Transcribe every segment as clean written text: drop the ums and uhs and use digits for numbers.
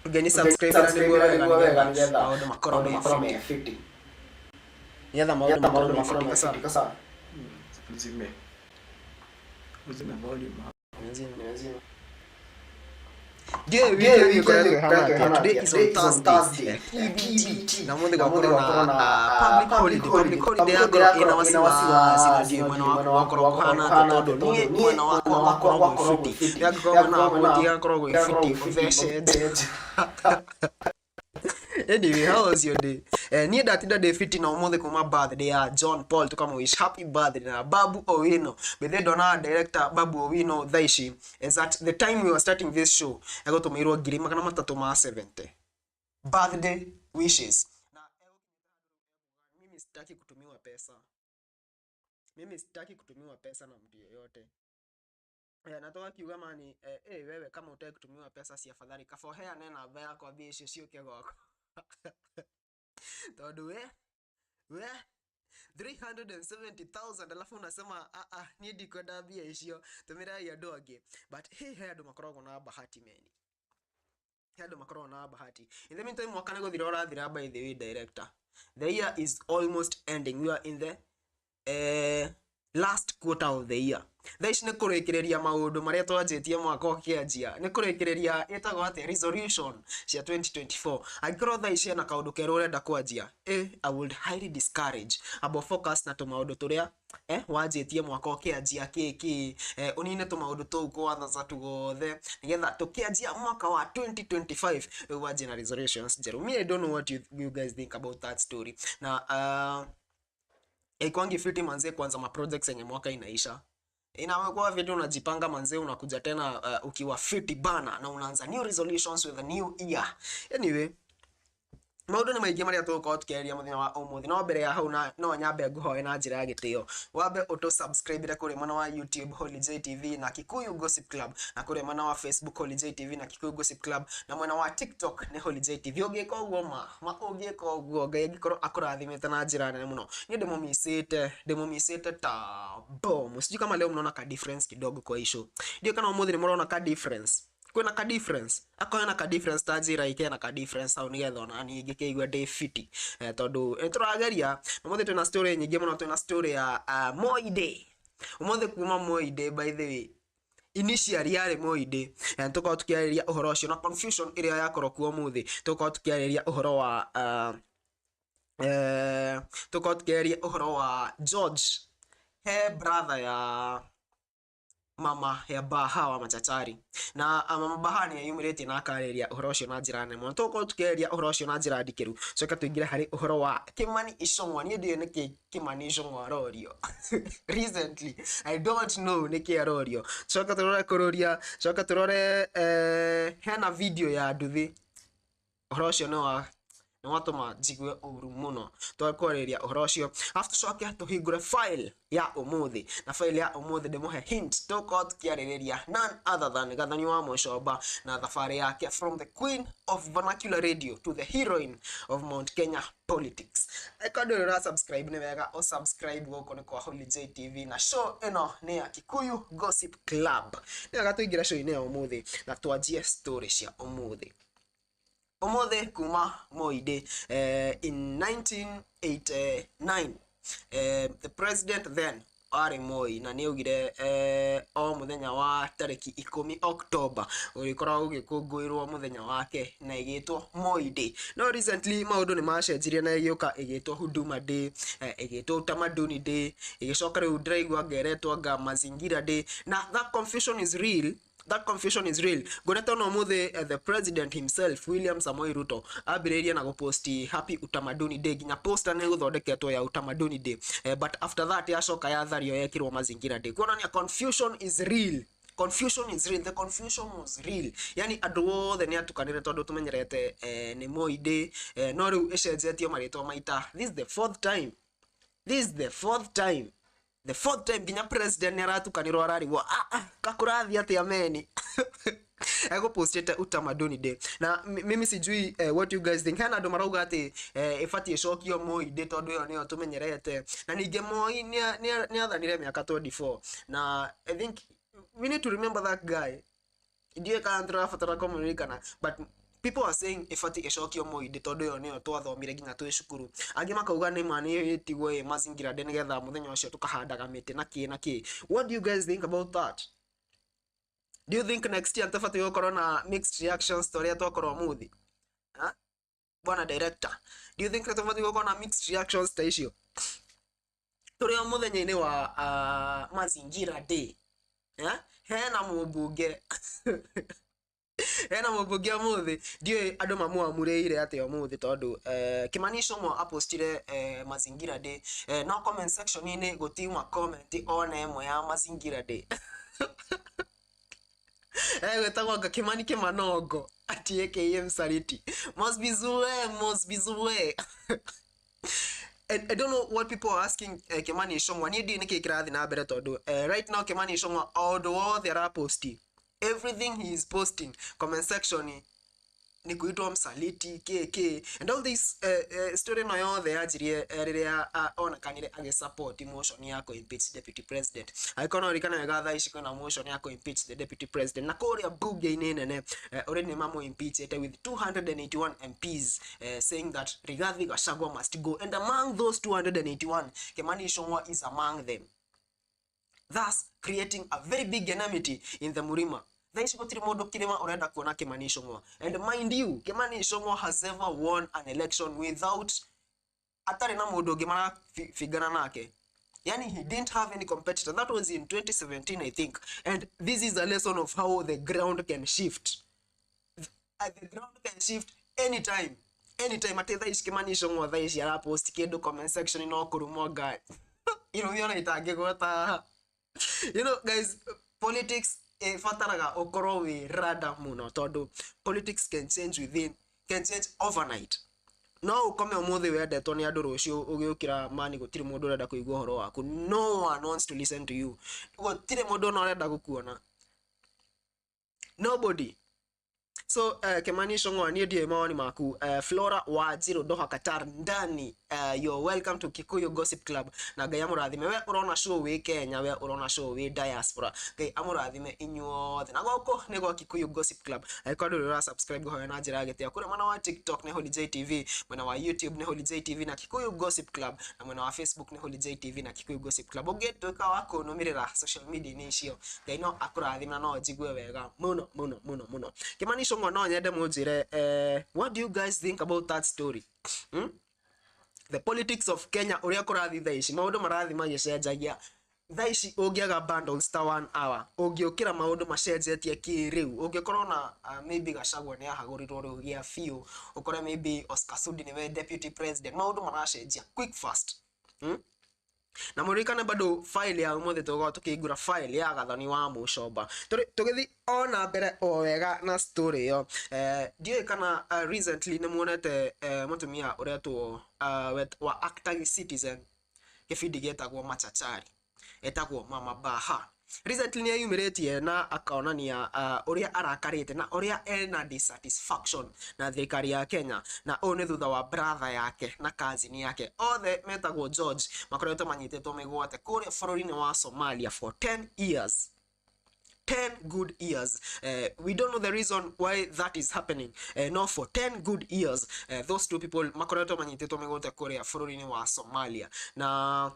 Ũngĩni subscribe na nĩguo wega nĩgetha maũndũ makorwo me fiti. Fiti. Nĩgetha maũndũ makorwo Maũndũ me makorwo fiti me kasa. fiti kasa. Uzime. Uzime volume hapo. Nimezima. Ndiũĩ Ndiũĩ wiki wiki ĩkoretwo ĩkoretwo ĩhana atĩa. ĩhana Today atĩa. is on Today is on Thursday. Thursday. TBT. Na mũthĩ Na mũthĩ gwakorwo gwakorwo na na public holiday. Public holiday yakorwo ĩna wasiwasi na ndiũĩ mwena waku wakorwo kũhana atĩa tondũ niĩ mwena wakwa wakoragwo gwĩ fiti. Angĩkorwo mwena waku gũtigakorwo gwĩ fiti ũthecete. Anyway, how was your day? Niĩ ndatinda ndĩ fiti na ũmũthĩ kuma birthday ya John Paul tũkamũwish happy birthday na Babu Owino. Bethe ndona director Babu Owino thaa ici is at the time we were starting this show egũtũmĩirwo 370,000 birthday wishes. Na mimi sitaki kutumiwa pesa. Mimi sitaki kutumiwa pesa na mtu yeyote. Na akiuga mani wewe kama utaki kutumiwa pesa si afadhali kaba ũheane namba yakwa mbia icio ciũke gwakwa tondũ we 370,000 alafu unasema, "Ah, ah, niĩ ndikwenda mbia icio, tũmĩrai andũ angĩ." But hey, he andũ makoragwo na bahati meni, he andũ makoragwo na bahati. In the meantime, mwaka nĩ gũthira ũrathira. By the way, director, the year is almost ending. We are in the last quarter of the year. Thaa ici nĩ kũrĩkĩrĩria maũndũ marĩa twanjĩtie mwaka ũkĩanjia, nĩ kũrĩkĩrĩria ĩtagwo atĩa, resolution cia 2024. Angĩkorwo thaa ici hena kaũndũ kerũ ũrenda kwanjia, I would highly discourage amba focus na tũmaũndũ tũrĩa wanjĩtie mwaka ũkĩanjia kĩkĩ, ũnine tũmaũndũ tũu kwanza tuothe nĩgetha tũkĩanjia mwaka wa 2025 rĩu wanjie na resolutions njerũ. Me, I don't know what you guys think about that story. Na ikwangi fiti manze kwanza ma projects yenye mwaka inaisha. Inakuwa vitu unajipanga manze, unakuja tena ukiwa fiti bana na unaanza new resolutions with a new year. Anyway, maũndũ nĩ maingĩ marĩa tũgũkorwo tũkĩaria mũthenya wa ũmũthĩ, no mbere ya hau na no nyambe ngũhoe na njĩra ya gĩtĩo wambe ũtũ subscribe kũrĩ mwena wa YouTube Holy J TV na Kikuyu Gossip Club, na kũrĩ mwena wa Facebook Holy J TV na Kikuyu Gossip Club, na mwena wa TikTok nĩ Holy J TV. Ũngĩka ũguo ma ũngĩka ũguo, Ngai angĩkorwo akũrathimĩte na njĩra nene mũno. Niĩ ndĩmũmicĩte ta bomu. Sijui kama leo mnaona ka difference kidogo kwa hii show. Ndio kana ũmũthĩ nĩ mũrona ka difference, kwĩna ka difference, akorwo na ka difference ta njĩra ike na ka difference hau nĩgetha ona niĩ ngĩkĩigua ndĩ fiti, tondũ tũrageria. Ũmũthĩ twĩna story nyingĩ mũno. Twĩna story ya Moi Day ũmũthĩ, kuma Moi Day. By the way, initially yarĩ Moi Day. Tũkorwo tũkĩarĩria ũhoro ũcio na confusion ĩrĩa yakorwo kuo ũmũthĩ. Tũkorwo tũkĩarĩria ũhoro wa tũkorwo tũkĩarĩria ũhoro wa George, he brother ya mama ya Baha wa Machachari, na mama Baha nĩ eyumĩrĩtie na akarĩria ũhoro ũcio na njĩra nene mũno. Tũgũkorwo tũkĩarĩria ũhoro ũcio na njĩra ndikĩru, coke tũingĩre harĩ ũhoro wa Kimani Ichung'wa. Niĩ ndiũĩ nĩkĩ Kimani Ichung'wa arorio recently. I don't know nĩkĩ arorio. Coke tũrore kũrũria, coke tũrore hena video ya nduthi. Ũhoro ũcio nĩ watũma njigue ũru mũno. Twakwarĩria ũhoro ũcio, arabu tũcoke tũhingũre file ya ũmũthĩ, na file ya ũmũthĩ ndĩmũhe hint, tũgũkorwo tũkĩarĩrĩria none other than Gathoni wa Mũcomba na thabarĩ yake from the queen of vernacular radio to the heroine of Mount Kenya politics. Angĩkorwo ndũrĩ ũra subscribe, nĩ wega ũ subscribe. Gũkũ nĩ kwa Holy J TV na show ĩno nĩ ya Kikuyu Gossip Club. Nĩ wega tũingĩre show-inĩ ya ũmũthĩ na twanjie story cia ũmũthĩ. Ũmũthĩ kuma Moi Day, in 1989, the president then arĩ Moi, na nĩ augire o mũthenya wa tarĩki 10 October ũrĩkoragwo ũgĩkũngũĩrwo mũthenya wake na ĩgĩtwo Moi Day. No recently maũndũ nĩ macenjirie na ĩgĩũka ĩgĩtwo Huduma Day, ĩgĩtwo Utamaduni Day, ĩgĩcoka rĩu ndĩraigua ngeretwo anga Mazingira Day, na that confusion is real, that confusion is real. Ngorete ona ũmũthĩ the president himself, William Samoei Ruto, ambĩrĩirie na gũposti "Happy Utamaduni Day", nginya poster nĩ gũthondeketwo ya Utamaduni Day, but after that yacoka yathario yekĩrwo Mazingira Day, kuonania confusion is real, confusion is real. The confusion was real, yani andũ othe nĩ atukanire tondũ tũmenyerete nĩ Moi Day, no rĩu ĩcenjetio marĩtwa maita. This is the fourth time, this is the fourth time, the fourth time nginya president nĩ aratukanĩrwo, ararigwo, "Ah, ah, kakũrathiĩ atĩa meni egũpostĩte Utamaduni Day?" Na mimi sijui what you guys think. Hena andũ marauga atĩ ĩbatiĩ ĩcokio Moi Day tondũ ĩyo nĩyo tũmenyerete, na ningĩ Moi nĩ athanire mĩaka 24 na I think we need to remember that guy. Ndiũĩ kana tũrabatara kũmũririkana, but People are saying ĩbatiĩ ĩcokio Moi-Day tondũ ĩyo nĩyo twathomire nginya twĩ cukuru. Angĩ makauga nĩ ma nĩ ĩtigwo ĩ Mazingira Day nĩgetha mũthenya ũcio tũkahandaga mĩtĩ na kĩ na kĩ. What do you guys think about that? Do you think next year tũbatiĩ gũkorwo na mixed reactions ta ũrĩa twakorwo ũmũthĩ? Ha? Bwana director, do you think tũbatiĩ gũkorwo na mixed reactions ta icio? Tũrĩ o mũthenya-inĩ wa Mazingira Day. Eh? Hena mũmbunge hena mũmbunge ũmũthĩ, ndiũĩ andũ mamũamũrĩire atĩa ũmũthĩ tondũ Kimani Ichung'wa apostire Mazingira Day, no comment section-inĩ gũtiuma comment ona ĩmwe ya Mazingira Day. Egwĩtagwo anga Kimani Kimanongo ati aka Msaliti. Must be zue, must be zue. I don't know what people are asking Kimani Ichung'wa. Niĩ ndiũĩ nĩkĩĩ kĩrathiĩ na mbere tondũ right now Kimani Ichung'wa o ũndũ wothe araposti, everything he is posting, comment section ni kuitwa msaliti kk and all this. Story ĩno yothe yanjirie rĩrĩa onekanire agĩsupport motion ya impeach deputy president. Angĩkorwo no ũririkane wega, thaa ici kwĩna motion ya impeach the deputy president na kũrĩa bunge-inĩ nene already nĩ mamũ impeachete with 281 MPs saying that Rigathi Gachagua must go, and among those 281, Kimani Ichung'wa is among them, thus creating a very big enmity in the Murima. Thaa ici gũtirĩ mũndũ kĩrĩma ũrenda kuona Kimani Ichung'wa. And mind you, Kimani Ichung'wa has ever won an election without, atarĩ na mũndũ ũngĩ marabingana nake. Yani he didn't have any competitor. That was in 2017, I think. And this is a lesson of how the ground can shift. The ground can shift anytime. Anytime. Atĩ thaa ici Kimani Ichung'wa thaa ici arapost kĩndũ, comment section no kũrumwo ngai. Irumi ona itangĩgweta. You know, guys, politics ĩbataraga ũkorwo wĩ rada mũno tondũ politics can change within, can change overnight. No ũkome ũmũthĩ wendetwo nĩ andũ, rũciũ ũgĩũkĩra mani gũtirĩ mũndũ ũrenda kũigua ũhoro waku. No one wants to listen to you. Gũtirĩ mũndũ ona ũrenda gũkuona. Nobody. So Kimani Ichung'wa, niĩ ndiũĩ mawoni maku. Flora Wanjiru Doha Qatar ndani, you're welcome to Kikuyu Gossip Club na Ngai amũrathime. We ũrona show wĩ Kenya, we ũrona show wĩ diaspora, Ngai amũrathime inyuothe. Na gũkũ nĩ gwa Kikuyu Gossip Club. Angĩkorwo ndũrĩ ũra subscribe, ngũhoya na njĩra ya gĩtĩo, kũrĩa mwena wa TikTok nĩ Holy J TV, mwena wa YouTube nĩ Holy J TV na Kikuyu Gossip Club, na mwena wa Facebook nĩ Holy J TV na Kikuyu Gossip Club. Ũngĩtuĩka wa kũnũmĩrĩra social media-inĩ icio, Ngai no akũrathime na no njigue wega mũno mũno mũno mũno. Kimani Ichung'wa, no nyende mũnjĩre, what do you guys think about that story? Hmm? The politics of Kenya, ũrĩa kũrathiĩ thaa ici, maũndũ marathiĩ magĩcenjagia. Thaa ici ũngĩaga bundles ta one hour, ũngĩũkĩra maũndũ macenjetie kĩrĩu. Ũngĩkorwo na maybe Gachagua nĩ ahagũrirwo rĩu gĩa biũ, ũkore maybe Oscar Sudi nĩwe deputy president. Maũndũ maracenjia quick fast, Na mũririkane bado file ya ũmũthĩ tũgũkorwo tũkĩhingũra file ya Gathoni wa Mũcomba. Tũgĩthiĩ ona mbere o wega na story ĩyo, ndiũĩ kana recently nĩ muonete mũtumia ũretwo wa Actagi Citizen, gĩbindi gĩetagwo Machachari, etagwo Mama Baha. Recently nĩ eyumĩrĩtie na akonania ũrĩa arakarĩte na ũrĩa ena dissatisfaction na thirikari ya Kenya, na ũũ nĩ thutha wa brother yake na cousin yake, othe metagwo George, makoretwo manyitĩtwo mĩgwate kũrĩa bũrũri-inĩ wa Somalia for 10 years, 10 good years. We don't know the reason why that is happening. No, for 10 good years, those two people makoretwo manyitĩtwo mĩgwate kũrĩa bũrũri-inĩ wa Somalia, na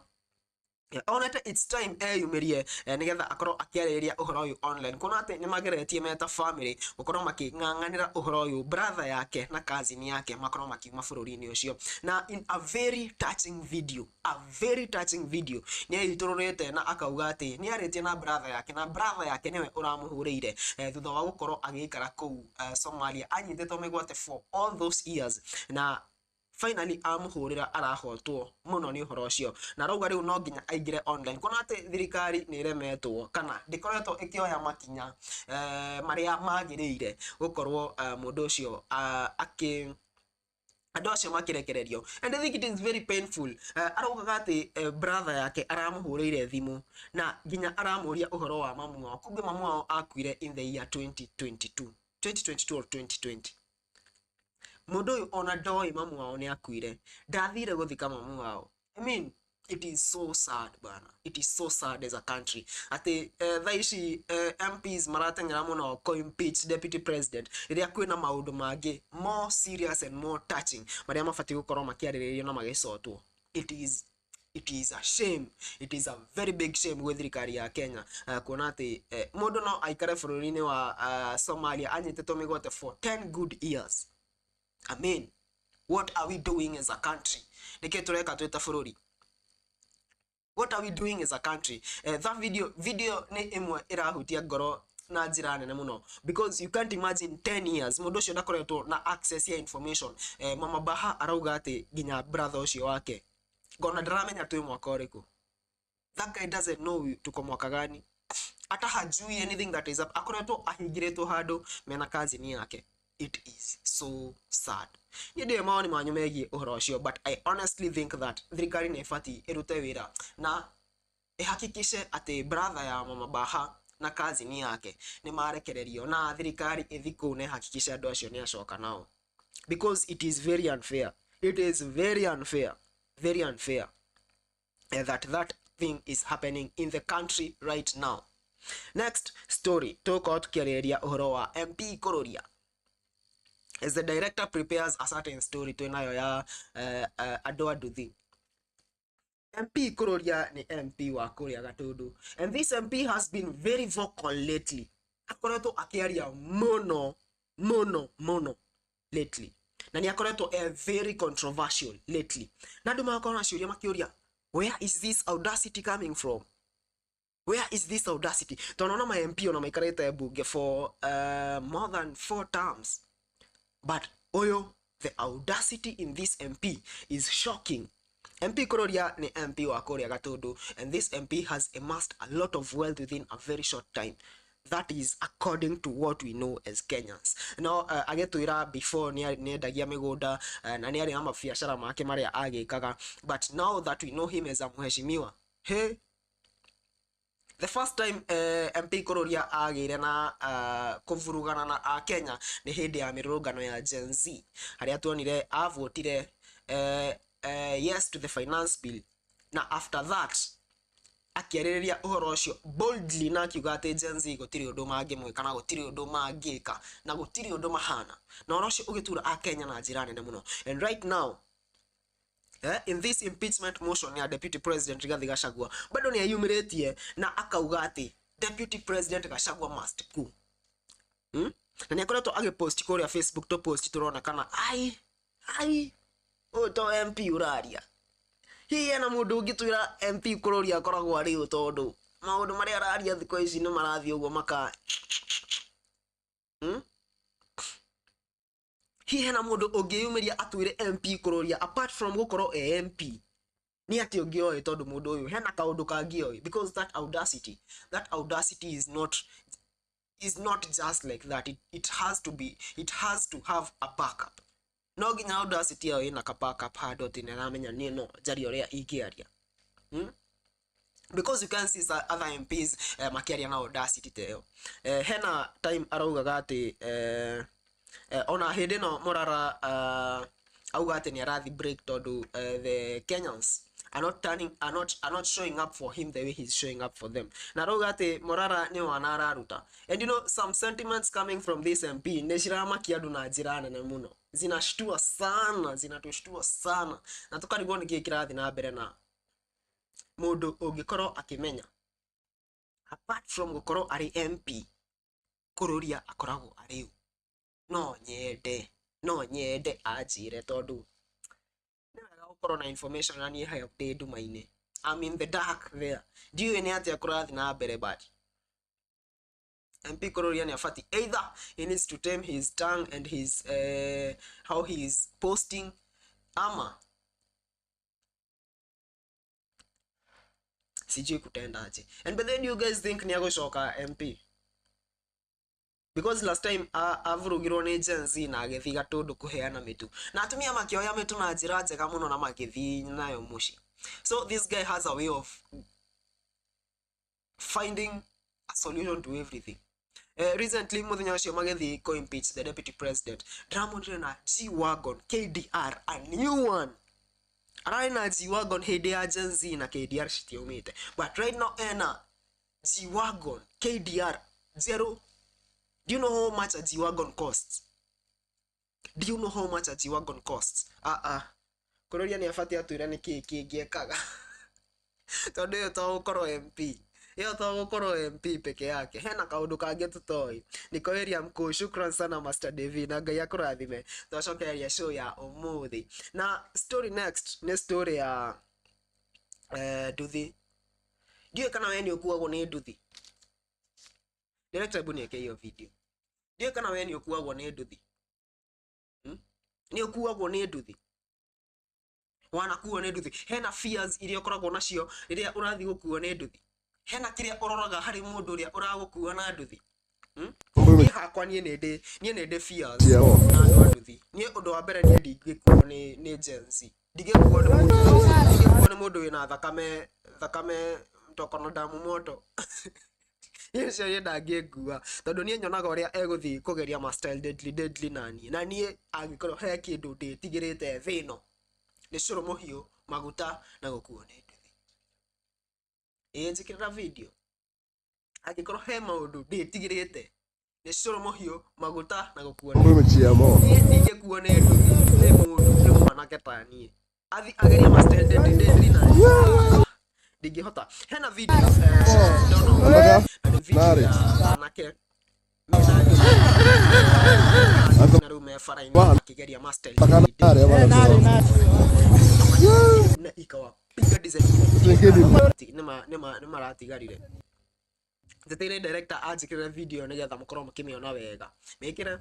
onete it's time eyumĩrie nĩgetha akorwo akĩarĩrĩria ũhoro ũyũ online, kuona atĩ nĩ mageretie meta family gũkorwo makĩng'ang'anĩra ũhoro ũyũ, brother yake na cousin yake makorwo makiuma bũrũri-inĩ ũcio. Na in a very touching video, a very touching video, nĩ aitũrũrĩte na akauga atĩ nĩ arĩtie na brother yake, na brother yake nĩwe ũramũhũrĩire thutha wa gũkorwo agĩikara kũu Somalia anyitĩtwo mĩgwate for all those years, na finally amũhũrĩra arahotwo mũno nĩ ũhoro ũcio, na arauga rĩu no nginya aingĩre online kuona atĩ thirikari nĩ ĩremetwo kana ndĩkoretwo ĩkĩoya makinya marĩa magĩrĩire gũkorwo mũndũ ũcio akĩ andũ acio makĩrekererio. And I think it is very painful. Araugaga atĩ brother yake aramũhũrĩire thimũ na nginya aramũria ũhoro wa mamu wao. Kumbe mamu wao akuire in the year 2022, 2022 or 2020. Mũndũ ũyũ ona ndoĩ mamu wao nĩ akuire, ndathire gũthika mamu wao. I mean, It is so sad bana, it is so sad as a country atĩ thaa ici MPs marateng'era mũno kũ impeach deputy president rĩrĩa kwĩna maũndũ mangĩ more serious and more touching marĩa mabatiĩ gũkorwo makĩarĩrĩrio na magĩcotwo. It is a shame, it is a very big shame gwĩ thirikari ya Kenya kuona atĩ mũndũ no aikare bũrũri-inĩ wa Somalia anyitĩtwo mĩgwate for 10 good years. I mean, what are we doing as a country? Nĩkĩ tũreka twĩ ta bũrũri? What are we doing as a country? That video nĩ ĩmwe ĩrahutia ngoro na njĩra nene mũno, because you can't imagine 10 years mũndũ ũcio ndakoretwo na access ya information. Mama Baha arauga atĩ nginya brother ũcio wake ngona ndaramenya twĩ mwaka ũrĩkũ. That guy doesn't know tuko mwaka gani, hata hajui anything that is up. Akoretwo ahingĩrĩtwo handũ mena cousin yake. It is so sad. Niĩ ndĩĩ mawoni manyu megiĩ ũhoro ũcio, but I honestly think that thirikari nĩ ĩbatiĩ ĩrute wĩra na ĩhakikishe atĩ brother ya Mama Baha na cousin yake nĩ marekererio, na thirikari ĩthi kũu na ĩhakikishe andũ acio nĩ acoka nao, because it is very unfair, it is very unfair, very unfair that that thing is happening in the country right now. Next story, tũgũkorwo tũkĩarĩrĩria ũhoro wa MP Kũrũria as the director prepares a certain story twĩnayo ya andũ a nduthi. MP Kũrũria nĩ MP wa kũrĩa Gatũndũ, and this MP has been very vocal lately. Akoretwo akĩaria mũno mũno mũno lately, na nĩ akoretwo e very controversial lately, na andũ magakorwo na ciũria makĩũria, where is this audacity coming from? Where is this audacity? Tondũ ona ma MP ona maikarĩte mbunge for more than four terms, but ũyũ, the audacity in this MP is shocking. MP Kũrũria nĩ MP wa kũrĩa Gatũndũ, and this MP has amassed a lot of wealth within a very short time. That is according to what we know as Kenyans. No agĩtwĩra before nĩ endagia mĩgũnda na nĩ arĩ na mabiacara make marĩa agĩkaga, but now that we know him as a mheshimiwa, he the first time MP Kũrũria agĩire na kũvurugana na Akenya nĩ hĩndĩ ya mĩrũrũngano ya Gen Z, harĩa tuonire avotire yes to the finance bill, na after that akĩarĩrĩria ũhoro ũcio boldly na akiuga atĩ Gen Z gũtirĩ ũndũ mangĩmwĩka na gũtirĩ ũndũ mangĩka na gũtirĩ ũndũ mahana, na ũhoro ũcio ũgĩtura Akenya na njĩra nene mũno. And right now, in this impeachment motion ya Deputy President Rigathi Gachagua, bado nĩ eyumĩrĩtie na akauga atĩ Deputy President Gachagua must go, Na nĩ akoretwo agĩpost kũrĩa Facebook to post tũrona kana ai ai ũyũ to MP ũraria. Hihi hena mũndũ ũngĩtwĩra MP Kũrũria akoragwo arĩ ũ? Tondũ maũndũ marĩa araria thikũ ici nĩ marathiĩ ũguo maka, Hihi hena mũndũ ũngĩyumĩria atwĩre MP Kũrũria, apart from gũkorwo e MP, nĩ atĩ ũngĩ oĩ? Tondũ mũndũ ũyũ hena kaũndũ kangĩ oĩ, because that audacity is not just like that. It has to have a backup. No nginya audacity ĩyo ĩna ka backup handũ atĩ nĩaramenya niĩ no njarie ũrĩa ingĩaria, Because you can see other MPs makĩaria na audacity ta ĩyo. Hena time araugaga atĩ ona hĩndĩ ĩno Morara auga atĩ nĩ arathi break tondũ the Kenyans are not turning are not showing up for him the way he's showing up for them, na arauga atĩ Morara nĩ wana araruta. And you know some sentiments coming from this MP nĩ ciramakia andũ na njĩra nene mũno, zinashtua sana, zinatushtua sana, na tũkarigwo nĩ kĩĩ kĩrathiĩ na mbere na mũndũ ũngĩkorwo akĩmenya apart from gũkorwo arĩ MP, Kũrũria akoragwo arĩ ũ. No nyende anjĩre, tondũ nĩ wega gũkorwo na information, na niĩ hayo ndĩ nduma-inĩ. I'm in the dark there, ndiũĩ nĩ atĩa kũrathiĩ na mbere, but MP Kũrũria nĩ abati, either he needs to tame his tongue and his how he is posting, ama sijui kutendaje. And but then you guys think nĩ agũcoka MP? Because last time avurugirwo nĩ Gen Z na agĩthiĩ Gatũndũ kũheana mĩtu, na atumia makĩoya mĩtu na njĩra njega mũno na magĩthiĩ nayo mũciĩ. So this guy has a way of finding a solution to everything. Recently muthenya ũcio magĩthiĩ ko impeach the deputy president, ndĩramonire na G Wagon KDR, a new one. Ararĩ na G-Wagon hĩndĩ ya Gen Z na KDR citiaumĩte, but right now ena G-Wagon KDR zero. Do you know how much a G-Wagon costs? Do you know how much a G-Wagon costs? Ah ah, kũrũria nĩ abatiĩ atwĩre nĩ kĩĩ kĩngĩ ekaga, tondũ ĩyo to gũkorwo MP, ĩyo to gũkorwo MP peke yake, hena kaũndũ kangĩ tũtoĩ. Niko area mkuu. Shukran sana, Master David, na Ngai akũrathime. Twacokereria show ya ũmũthĩ na story. Next nĩ story ya nduthi. Ndiũĩ kana we nĩ ũkuagwo nĩ nduthi. Director, hebu niweke hiyo video. Ndiũĩ kana we nĩ ũkuagwo nĩ nduthi. Nĩ ũkuagwo nĩ nduthi? Wanakuo nĩ nduthi? Hena fears iria ũkoragwo nacio rĩrĩa ũrathiĩ gũkuo nĩ nduthi? Hena kĩrĩa ũroraga harĩ mũndũ ũrĩa ũragũkua na nduthi? Niĩ hakwa, niĩ nĩ ndĩ fears na andũ a nduthi. Niĩ ũndũ wa mbere, niĩ ndingĩkuo nĩ Gen Z, ndingĩkuo nĩ mũndũ wĩna thakame toko na damu moto. Niĩ ũcio niĩ ndangĩngua, tondũ niĩ nyonaga ũrĩa egũthiĩ kũgeria ma style deadly deadly na niĩ angĩkorwo he kĩndũ ndĩtigĩrĩte thĩ ĩno nĩ cũrũ mũhiũ, maguta na gũkuo nĩ nduthi. Ĩĩ, njĩkĩrĩra video. Angĩkorwo he maũndũ ndĩtigĩrĩte nĩ cũrũ mũhiũ, maguta na gũkuo nĩ niĩ ndingĩkuo nĩ nduthi nĩ mũndũ nĩ mwanake ta niĩ athi ageria ma style deadly deadly na niĩ ndingĩhota. Hena video ndona, na nĩ video ya anake mena nduthi na rĩu me bara-inĩ makĩgeria ma style deadly deadly na ikawapiga design nĩ maratigarire. Njeteire director anjĩkĩrĩre video nĩgetha mũkorwo mũkĩmĩona wega. Mĩkĩre,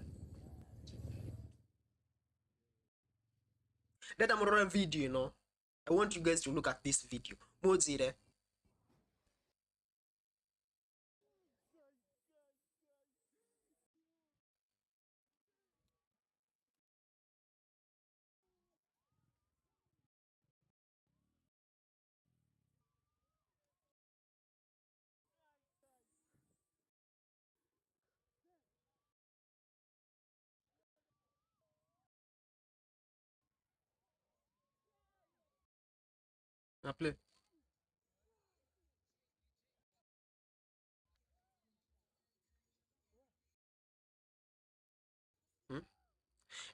ndenda mũrore video ĩno. I want you guys to look at this video, mũnjĩre. Na play.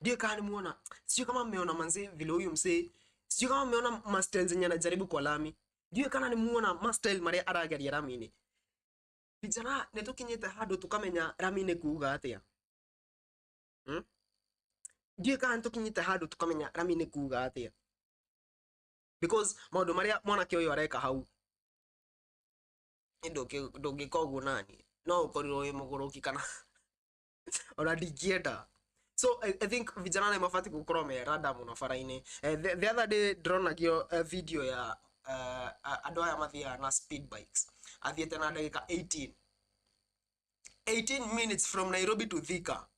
Ndio kaa nimuona, sijui kama mmeona manze vile huyu msee, sijui kama mmeona mastyle zenye anajaribu kwa lami. Ndiũĩ kana nĩmuona mastyle marĩa arageria rami-inĩ. Vijana, nĩ tũkinyĩte handũ tũkamenya rami nĩ kuga atĩa? Ndiũĩ kana nĩ tũkinyĩte handũ tũkamenya rami nĩ kuga atĩa, because maũndũ marĩa mwanake ũyũ areka hau nĩ ndũngĩka ũguo nani no ũkorirwo wĩ mũgũrũki kana ona ndingĩenda. So I think vijana nĩ mabatiĩ gũkorwo me rada mũno bara-inĩ. The other day ndĩronagio video ya andũ aya mathiaga na speed bikes, athiĩte na ndagĩka 18 18 minutes from Nairobi to Thika.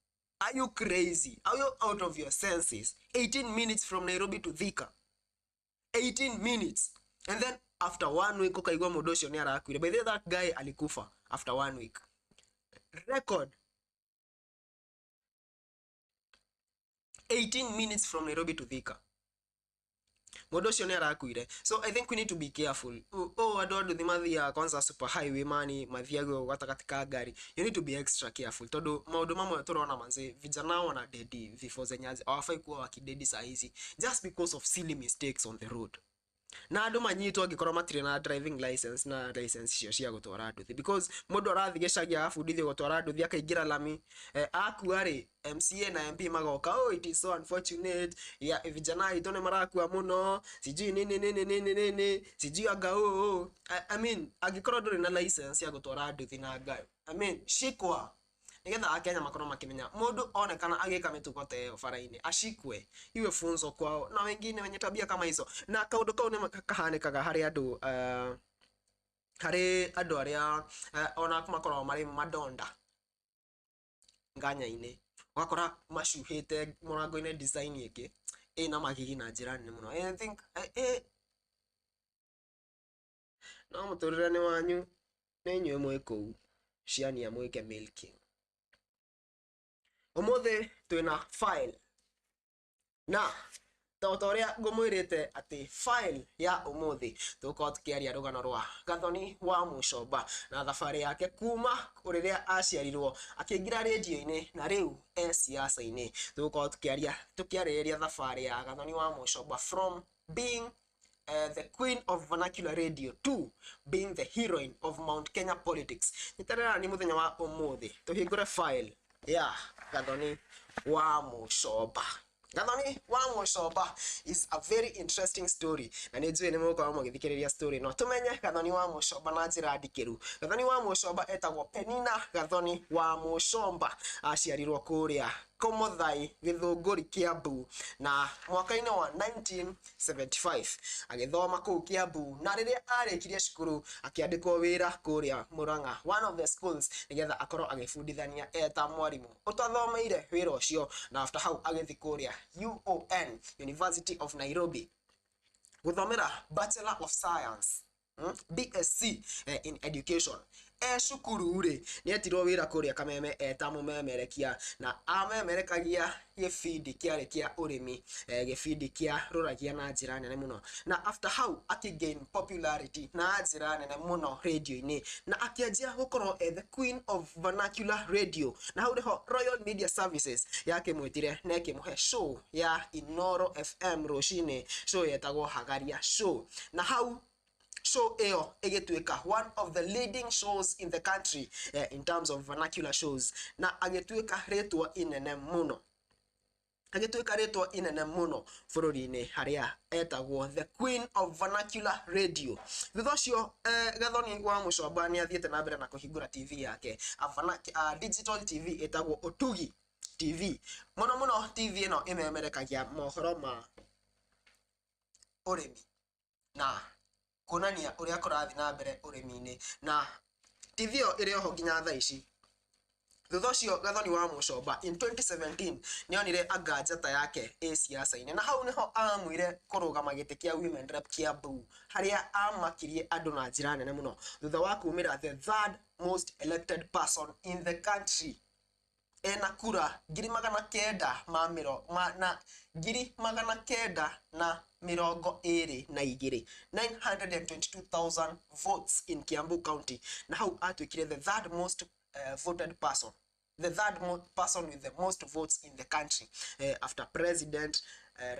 Are you crazy? Are you out of your senses? 18 minutes from Nairobi to Thika, 18 minutes. And then after one week ukaigua mũndũ ũcio nĩ arakuire. By the way, that guy alikufa after one week. Record 18 minutes from Nairobi to Thika, mũndũ ũcio nĩ arakuire. So I think we need to be careful. Oh, andũ a nduthi mathiaga kwanza super highway mani mathiaga ũguo gatagatĩ ka ngari. You need to be extra careful, tondũ maũndũ mamwe tũrona manze, vijana wana dedi vifo zenye hawafai kuwa wakidedi saa hizi just because of silly mistakes on the road. Na andũ manyitwo angĩkorwo matirĩ na driving license na license icio cia gũtwara nduthi, because mũndũ arathiĩ gĩcagi agabundithio gũtwara nduthi, akaingĩra lami, akua rĩ, MCA na MP magoka, "Oh, it is so unfortunate ya vijana aitũ nĩ marakua mũno," sijui nini nini nini nini, sijui anga ũũ. I mean, angĩkorwo ndũrĩ na license ya gũtwara nduthi na ngayo, I mean, shikwa, nigetha akenya makorwo makimenya mũndũ onekana agĩka mĩtugo ta ĩyo bara-inĩ ashikwe, iwe funzo kwao na wengine wenye tabia kama hizo. Na kaũndũ kau nĩ kahanĩkaga harĩ andũ harĩ andũ arĩa ona makoragwo marĩ madonda nganya-inĩ, ũgakora macuhĩte mũrango-inĩ design ĩngĩ ĩna magigi na njĩra nene mũno. I think no mũtũrĩre nĩ wanyu, nĩ inyuĩ mwĩ kũu ciania mwĩke milking. Ũmũthĩ twĩna file na To ta ũrĩa ngũmwĩrĩte atĩ file ya ũmũthĩ tũgũkorwo tũkĩaria rũgano rwa Gathoni wa Mũcomba na thabarĩ yake kuma rĩrĩa aciarirwo akĩingĩra rĩndiũ-inĩ na rĩu e siasa-inĩ. Tũgũkorwo tũkĩaria tũkĩarĩrĩria thabarĩ ya Gathoni wa Mũcomba from being the queen of vernacular radio to being the heroine of Mount Kenya politics. Nyitanĩra ni mũthenya wa ũmũthĩ tũhingũre file ya Gathoni wa Mũcomba. Gathoni wa Mũcomba is a very interesting story na nĩ njũĩ nĩ mũgũkorwo mũgĩthikĩrĩria story no tũmenye Gathoni wa Mũcomba na njĩra ndikĩru. Gathoni wa Mũcomba etagwo Penina Gathoni wa Mũcomba, aciarirwo kũrĩa Komothai Gĩthũngũri Kiambu na mwaka-inĩ wa 1975 agĩthoma kũu Kiambu, na rĩrĩa arĩkirie cukuru akĩandĩkwo wĩra kũrĩa Murang'a, one of the schools, nĩgetha akorwo agĩbundithania eta mwarimũ ũtathomeire wĩra ũcio, na after hau agĩthiĩ kũrĩa UON, University of Nairobi, gũthomera Bachelor of Science, BSc in Education. E cukuru rĩ, nĩ etirwo wĩra kũrĩa Kameme eta mũmemerekia, na amemerekagia gĩbindi kĩarĩ kĩa ũrĩmi, gĩbindi kĩa rũragia na njĩra nene mũno, na after hau akĩgain popularity na njĩra nene mũno radio-inĩ na akĩanjia gũkorwo e the queen of vernacular radio, na hau nĩho Royal Media Services yakĩmwĩtire na ĩkĩmũhe show ya Inoro FM rũcinĩ, show yetagwo Hagaria Show, na hau show ĩyo ĩgĩtuĩka one of the leading shows in the country in terms of vernacular shows, na agĩtuĩka rĩtwa inene mũno, agĩtuĩka rĩtwa inene mũno bũrũri-inĩ harĩa etagwo the queen of vernacular radio. Thutha ũcio Gathoni wa Mũcomba nĩ athiĩte na mbere na kũhingũra TV yake, a digital TV ĩtagwo Ũtugi TV. Mũno mũno TV ĩno ĩmemerekagia mohoro ma ũrĩmi na kuonania ũrĩa kũrathiĩ na mbere ũrĩmi-inĩ, na TV ĩyo ĩrĩ oho nginya thaa ici. Thutha ũcio Gathoni wa Mũcomba in 2017 nĩonire anga njata yake ĩ siasa-inĩ, na hau nĩho amuire kũrũgama gĩtĩ kĩa women rep Kiambu, harĩa amakirie andũ na njĩra nene mũno thutha wa kumĩra the third most elected person in the country ena kura ngiri magana kenda ma mĩro, ma, na ngiri magana kenda na mĩrongo ĩrĩ na igĩrĩ, 922,000 votes in Kiambu County, na hau atuĩkire the third most voted person, the third person with the most votes in the country after President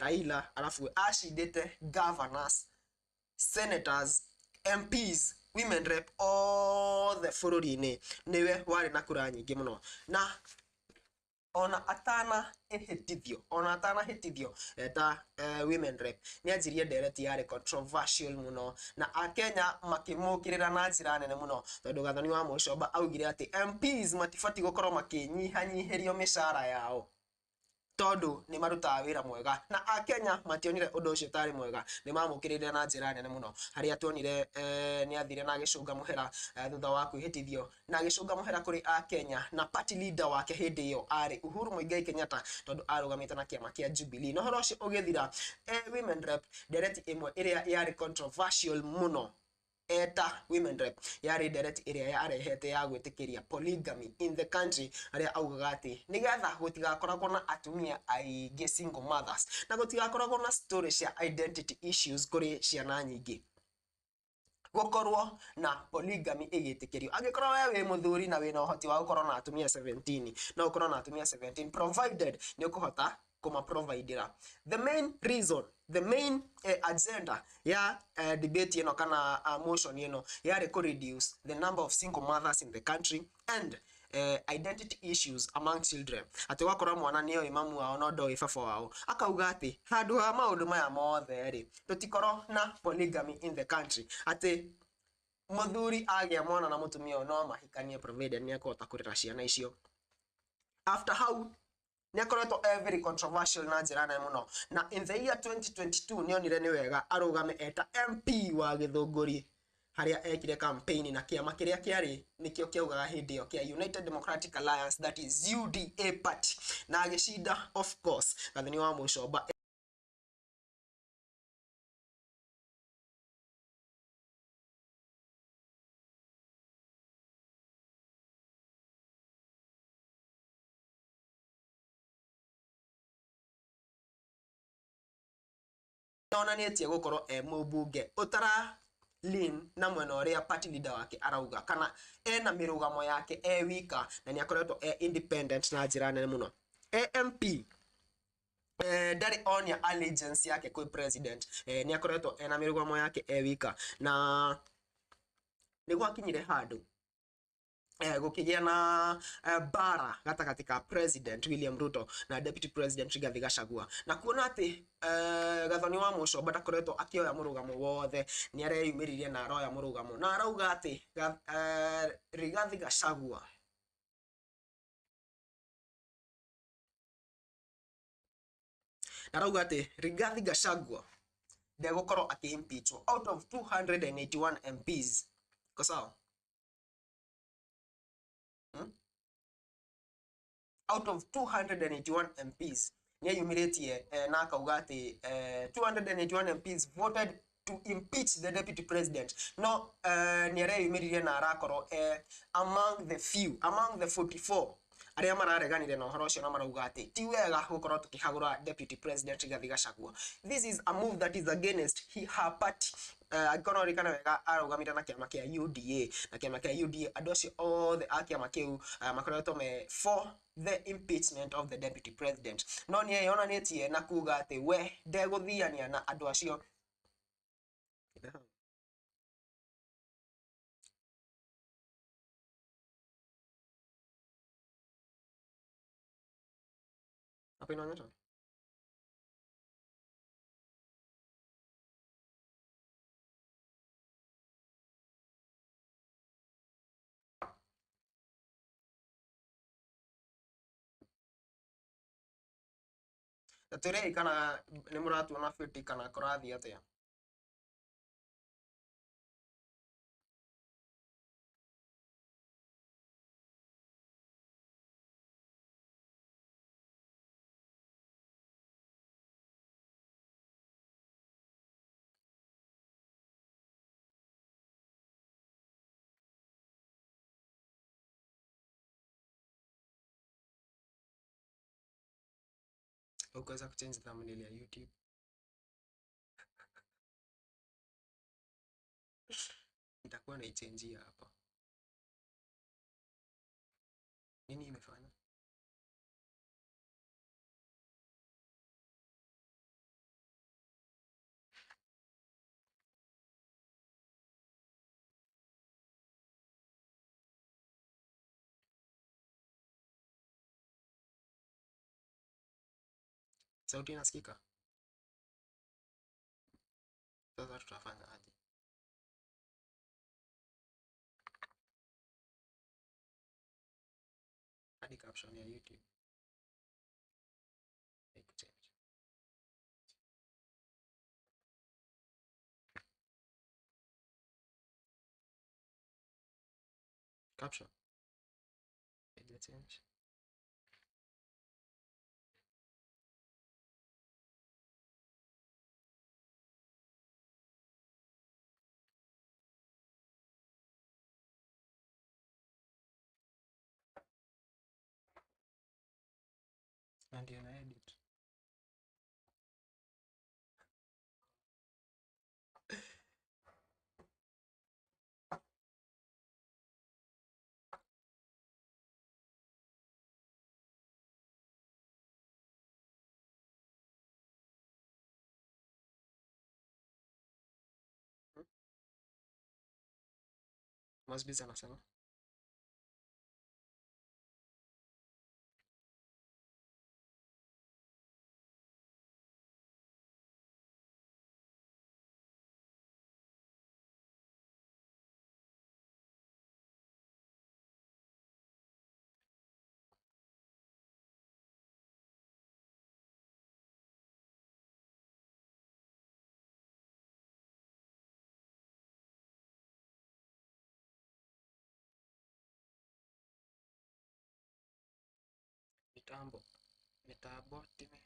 Raila, alafu acindĩte governors, senators, MPs, women rep othe bũrũri-inĩ, nĩwe warĩ na kura nyingĩ mũno. Na ona atana ĩhĩtithio, ona atanahĩtithio eta women rep, nĩ anjirie ndereti yarĩ controversial mũno na akenya makĩmũkĩrĩra na njĩra nene mũno, tondũ Gathoni wa Mũcomba augire atĩ MPs matibatiĩ gũkorwo makĩnyihanyihĩrio mĩcara yao tondũ nĩ marutaga wĩra mwega, na akenya mationire ũndũ ũcio tarĩ mwega, nĩ mamũkĩrĩire na njĩra nene mũno, harĩa tuonire nĩ athire na agĩcũnga mũhera thutha wa kwĩhĩtithio, na agĩcũnga mũhera kũrĩ akenya, na party leader wake hĩndĩ ĩyo arĩ Uhuru Muigai Kenyatta, tondũ arũgamĩte na kĩama kĩa Jubilee. Na ũhoro ũcio ũgĩthira, women rep ndereti ĩmwe ĩrĩa yarĩ controversial mũno eta women rep yarĩ ndereti ĩrĩa yarehete ya gwĩtĩkĩria polygamy in the country, harĩa augaga atĩ nĩgetha gũtigakoragwo na atumia aingĩ single mothers na gũtigakoragwo na story cia identity issues kũrĩ ciana nyingĩ, gũkorwo na polygamy ĩgĩtĩkĩrio. Angĩkorwo we wĩ mũthuri na wĩna ũhoti wa gũkorwo na atumia 17, no ũkorwo na atumia 17 provided nĩ ũkũhota kũmaprovidera. The main reason, the main agenda ya debate ĩno kana motion ĩno yarĩ kũ reduce the number of single mothers in the country and identity issues among children, atĩ ũgakora mwana nĩoĩ mamu wao no ndoĩ baba wao, akauga atĩ handũ ha maũndũ maya mothe rĩ, tũtikorwo na polygamy in the country, atĩ mũthuri agĩa mwana na mũtumia ũyũ no mahikanie provided nĩ ekũhota kũrera ciana icio. After hau nĩ akoretwo e very controversial na njĩra nene mũno, na in the year 2022 nĩ onire nĩ wega arũgame eta MP wa Gĩthũngũri, harĩa ekire campaign na kĩama kĩrĩa kĩarĩ nĩkĩo kĩaugaga hĩndĩ ĩyo kĩa United Democratic Alliance, that is UDA party, na agĩcinda of course Gathoni wa Mũcomba. Onanĩtie gũkorwo e mũmbunge ũtara lean na mwena ũrĩa party leader wake arauga kana ena mĩrũgamo yake e wika na nĩ akoretwo e independent na njĩra nene mũno. AMP ndarĩ onia allegiance yake kwĩ president, nĩ akoretwo ena mĩrũgamo yake e wika na nĩ gwakinyire handũ gũkĩgĩa na bara gatagatĩ ka President William Ruto na Deputy President Rigathi Gachagua na kuona atĩ Gathoni wa Muchomba ndakoretwo akĩoya mũrũgamo wothe nĩ areyumĩririe na aroya mũrũgamo na arauga atĩ Rigathi Gachagua Rigathi Gachagua ndegũkorwo akĩ-impeachwo out of 281 MPs. Iko sawa? Out of 281 MPs nĩ eyumĩrĩtie na akauga atĩ 281 MPs voted to impeach the deputy president no nĩ areyumĩririe na arakorwo among the few, among the 44 arĩa marareganire na ũhoro ũcio na marauga atĩ ti wega gũkorwo tũkĩhagũra Deputy President Rigathi Gachagua. This is a move that is against her party. Angĩkorwo ririkana wega arũgamire na kĩama kĩa UDA na kĩama kĩa UDA andũ acio othe a kĩama kĩu makoretwo me for the impeachment of the deputy president no nĩ eyonanĩtie na kuga atĩ we ndegũthiania na andũ acio. Hapo inaonyesha twĩrei kana nĩ mũratuona fiti kana kũrathiĩ atĩa. Ukaweza kuchange thumbnail ya YouTube. Nitakuwa naichangia hapa. Nini imefanya? Sauti inasikika? Sasa tutafanya aje? Hadi caption ya YouTube haikuchange. Caption haijachange. Na ndio na edit. Mosby anasema mitambo mitambo time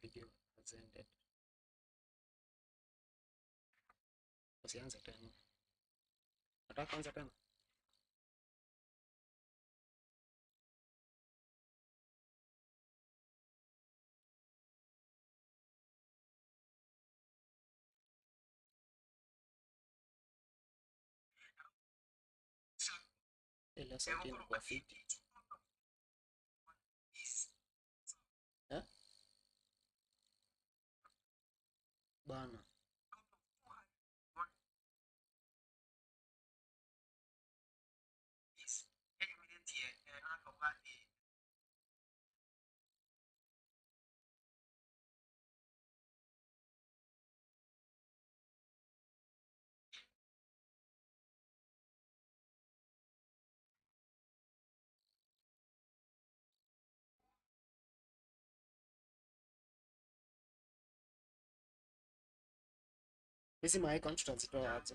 video has ended. Usianze tena. Nataka kuanza tena. Angalia sauti inakuwa fiti. Eh? Bana. Hizi ma icons tutazitoa aje?